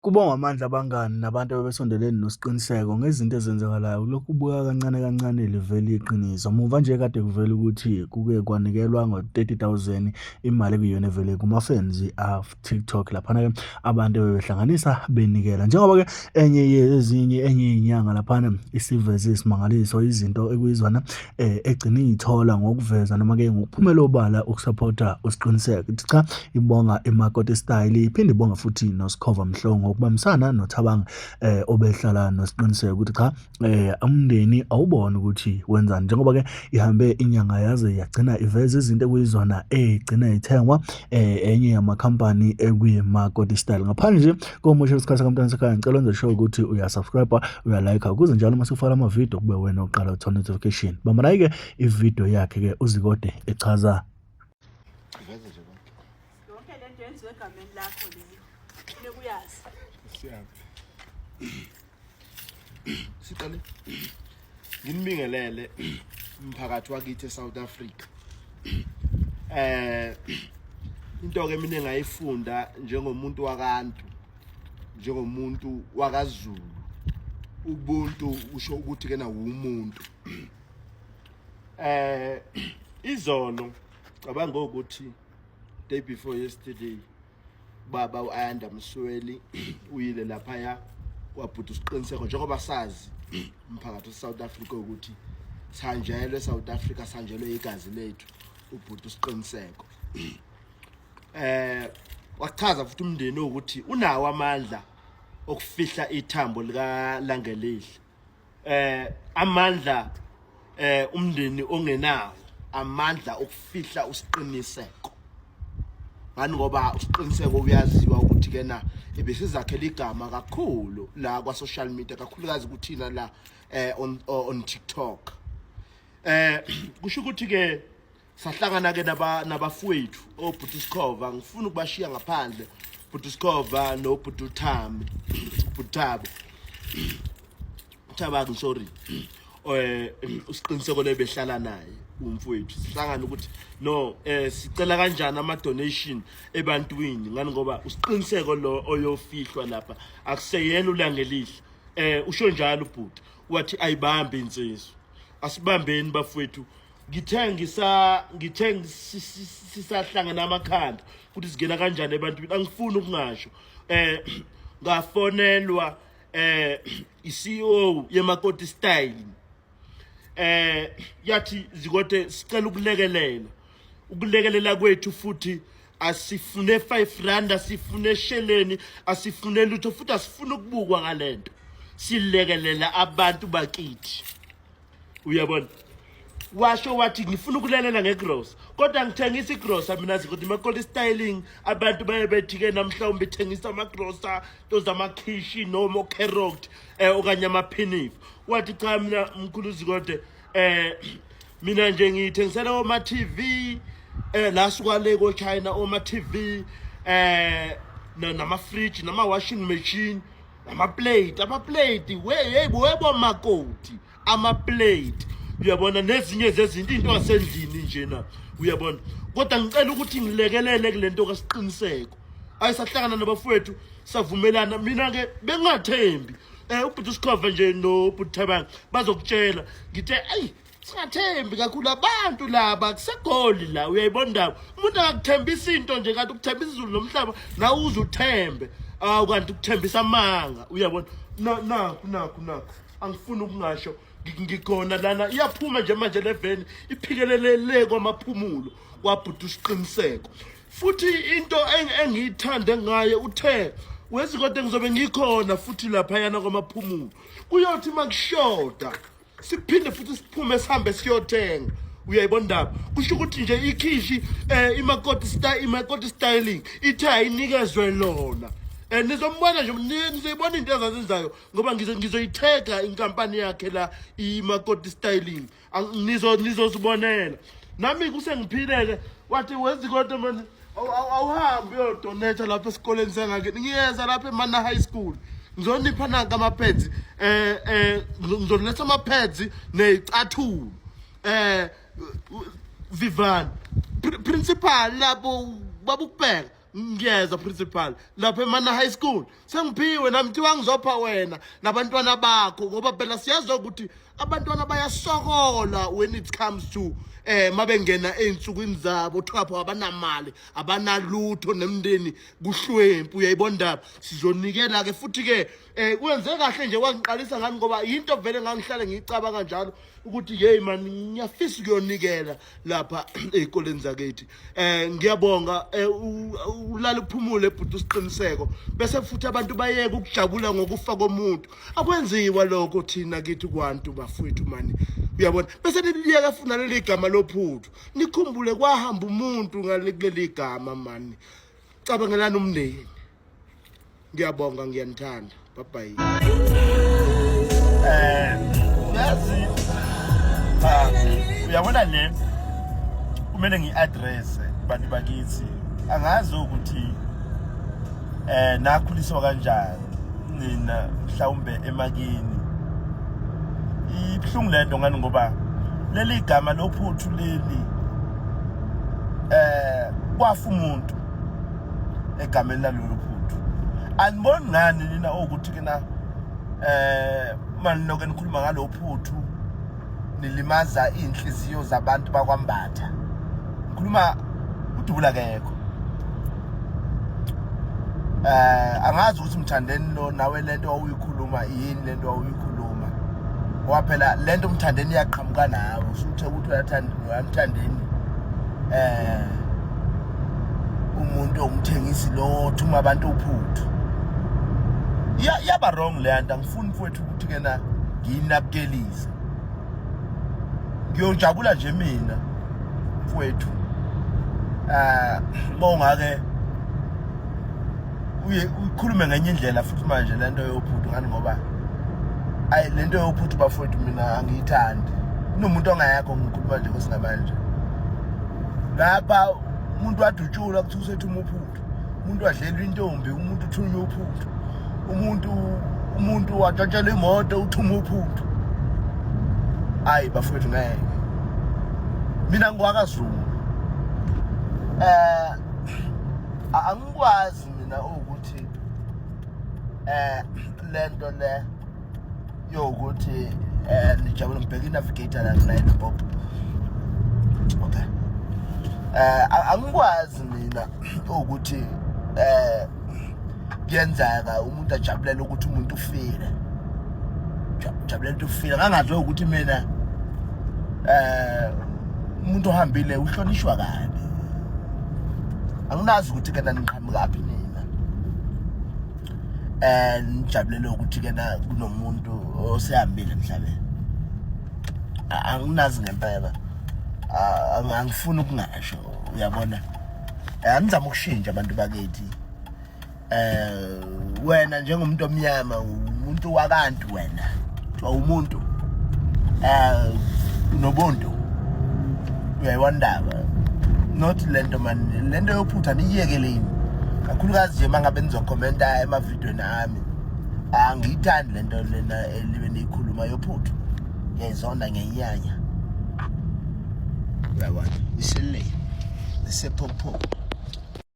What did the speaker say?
Kubongwa amandla abangani nabantu abebesondelene noSiqiniseko ngezinto ezenzakalayo kulokhu kubukeka kancane kancane livela iqiniso. Muva nje kade kuvela ukuthi kuke kwanikelwa ngo-30 000 imali ekuyiyona evele kuma-fans a-TikTok laphana-ke abantu bebehlanganisa benikela. Njengoba-ke enye yezinye enye yezinyanga laphana isiveze isimangaliso izinto ekuyizona eh, egcine iyithola ngokuveza noma-ke ngokuphumela obala ukusapotha uSiqiniseko. Ithi cha ibonga iMakoti Style iphinde ibonga futhi noSikhova Mhlongo ngokubambisana noThabang eh, obehlala noSiqiniseko ukuthi cha eh, umndeni awuboni ukuthi wenzani njengoba-ke ihambe inyanga yaze yagcina iveza izinto ekuyizona egcina ithengwa eh, enye yamakhampani ekuyiMakoti Style. Ngaphandle nje komusha isikhathi sakamntwana sekhaya ngicela wenze sure ukuthi uyasubscribe uyalike ukuze njalo uma sifaka amavidiyo kube wena oqala uthola notification. Bamba nayi-ke ividiyo yakhe-ke uZikode echaza. Veze nje konke. Yonke le nto yenziwe egameni lakho leyo. Funeka uyazi. Siyami. Siqale nginibingelele umphakathi wakithi eSouth Africa. Eh into ke mina engayifunda njengomuntu wakantu njengomuntu wakaZulu ubuntu usho ukuthi kena wumuntu eh izolo cabanga ukuthi day before yesterday baba uAyanda Msweli uyile laphaya kwabhuda usiqiniseko njengoba sazi umphakathi weSouth Africa ukuthi sanjelwe eSouth Africa sanjelwe igazi lethu ubhuda usiqiniseko eh wachaza futhi umndeni ukuthi unawo amandla okufihla ithambo lika Langelihle eh amandla eh umndeni ongenawo amandla okufihla usiqiniseko ngani ngoba usiqiniseko uyaziwa ukuthi kena ebesizakhela igama kakhulu la kwa social media kakhulukazi kuthina la eh on on TikTok eh kusho ukuthi ke sahlangana ke naba nabafowethu obhuti Sikhova ngifuna ukubashiya ngaphandle bhuti Sikhova nobhuti uThami bhuti Thabo Thabang sorry eh usiqiniseko lebehlala naye umfowethu sihlangana ukuthi no eh sicela kanjani ama donation ebantwini ngani ngoba usiqiniseko lo oyofihlwa lapha akuseyena ulangelihle eh usho njalo ubhuti wathi ayibambe insizwa asibambeni bafowethu ngithe ngisa ngithe sisahlangana amakhanda ukuthi singena kanjani ebantwini angifuni ukungasho eh ngafonelwa eh iCEO yemakoti style eh yathi zikode sicela ukulekelela ukulekelela kwethu futhi asifune 5 rand asifune sheleni asifune lutho futhi asifune ukubukwa ngalento silekelela abantu bakithi uyabona washo wathi ngifuna ukulalela ngegrosa kodwa ngithengisa igrosa mina zikuthi makoli styling abantu baye bethi-ke namhlawumbe ithengisa amagrosa nto zamakhishi noma ocarrot um okanye amaphinifu wathi cha mina mkhulu zikode um mina nje ngiyithengisela oma-tv um la suka le ko-china oma-tv um nama-fridge nama-washing machine amaplate amaplate webo makoti amaplate uyabona nezinye zezinto into wasendlini njena uyabona kodwa ngicela ukuthi ngilekelele kulento kasiqiniseko ayisahlangana nabafowethu savumelana mina ke bengingathembi eh ubhuti usikhova nje nobhuti Thabang bazokutshela ngithe ayi singathembi kakhulu abantu laba kusegoli la uyayibona indaba umuntu akakuthembisa into nje kanti ukuthembisa izulu nomhlaba nawe uze uthembe awu kanti ukuthembisa amanga uyabona nakhu nakhu nakhu angifuni ukungasho ngikhona lana iyaphuma nje manje le veni iphikelele le kwamaphumulo kwabhuda usiqiniseko futhi into engiyithande ngaye uthe wezi kodwa ngizobe ngikhona futhi laphayana kwamaphumulo kuyothi makushoda siphinde futhi siphume sihambe siyothenga uyayibona indaba kusho ukuthi nje ikhishi eh imakoti style imakoti styling ithe ayinikezwe lona eh nizombona nje nizoyibona into ezazenzayo ngoba ngizoyithega inkampani yakhe la imakoti styling nizo nizozibonela nami kusengiphileke wathi wezikoti manje awuhambi uyodonetha lapha esikoleni sangakini ngiyeza lapha emana high school ngizonipha nanka ama-pads eh eh ngizoletha ama-pads ney'cathulo eh Vivan principal labo babukubheka Ngiyeza principal lapha eMana High School sengiphiwe nami kuthiwa ngizopha wena nabantwana bakho ngoba phela siyazi ukuthi abantwana bayasokola when it comes to mabengena ezinsukwini zabo thapho abanamali abanalutho nemndeni kuhlwempu uyayibona ndaba sizonikela ke futhi ke kwenze kahle nje wangiqalisa ngani ngoba into vele ngangihlale ngiyicabanga njalo ukuthi hey man ngiyafisa ukuyonikela lapha ezikoleni zakithi. Ngiyabonga ulale uphumule bhuti usiqiniseko bese futhi abantu bayeke ukujabula ngokufa komuntu. Akwenziwa lokho thina kithi kwantu bafowethu mani. Uyabona bese niliyeka futhi naleli gama lophuthu. Nikhumbule kwahamba umuntu ngale kuleli gama mani. Cabangelani umndeni. Ngiyabonga ngiyanithanda. Bye bye. Yazi cha uyabona le kumele ngi-address bantu bakithi angazi ukuthi nakhuliswa kanjani nina mhlawumbe emakini ibuhlungu lento ngani ngoba leli gama lophuthu leli kwafa umuntu egameni lalolu phuthu aniboni ngani nina ukuthi kena maniloke nikhuluma ngalo phuthu nilimaza inhliziyo zabantu bakwambatha ngikhuluma udubula kekho angazi ukuthi mthandeni lo nawe lento wawuyikhuluma yini lento wawuyikhuluma ngoba phela lento umthandeni iyaqhamuka nawe usuthe ukuthi uyathanda uyamthandeni umuntu ongumthengisi lo othuma abantu uphuthu yaba wrong le nto angifuni mfowethu ukuthi ke na ngiyinabukelise ngiyojabula nje mina mfowethu mawungake uye ukhulume ngenye indlela futhi manje lento yophuthu ngani ngoba ayi lento yophuthu bafowethu mina angiyithandi kunomuntu ongayakho ngikhuluma nje kwesingamanje lapha umuntu wadutshulwa kuthiwa usethuma uphuthu umuntu wadlelwa intombi umuntu uthunywa uphuthu umuntu watshontshelwa imoto uthuma uphuthu ayi bafowethu ngeke mina ngiwakazulu angikwazi mina ukuthi lento le yokuthi nijabule ngibheka i-navigator la nginayo Limpopo okay angikwazi mina ukuthi kuyenzeka umuntu ajabulela ukuthi umuntu ufile jabulela ukuthi ufile ngangazi ukuthi mina umuntu ohambile uhlonishwa kabi anginazi ukuthi ke naniqhamukaphi nina nijabulele ukuthi ke na kunomuntu osehambile emhlabeni anginazi ngempela angifuni ukungasho uyabona anizama ukushintsha abantu bakithi wena njengomuntu omnyama umuntu wakantu wena kuthiwa umuntu unobuntu uyayiwandaba not lento man lento yophutha niyiyekeleni kakhulukazi nje mangabe nizokhomenta emavidweni ami angiyithandi lento lena elibe niyikhuluma yophuthu ngiyayizonda ngiyayinyanya uyabona isele isephopho.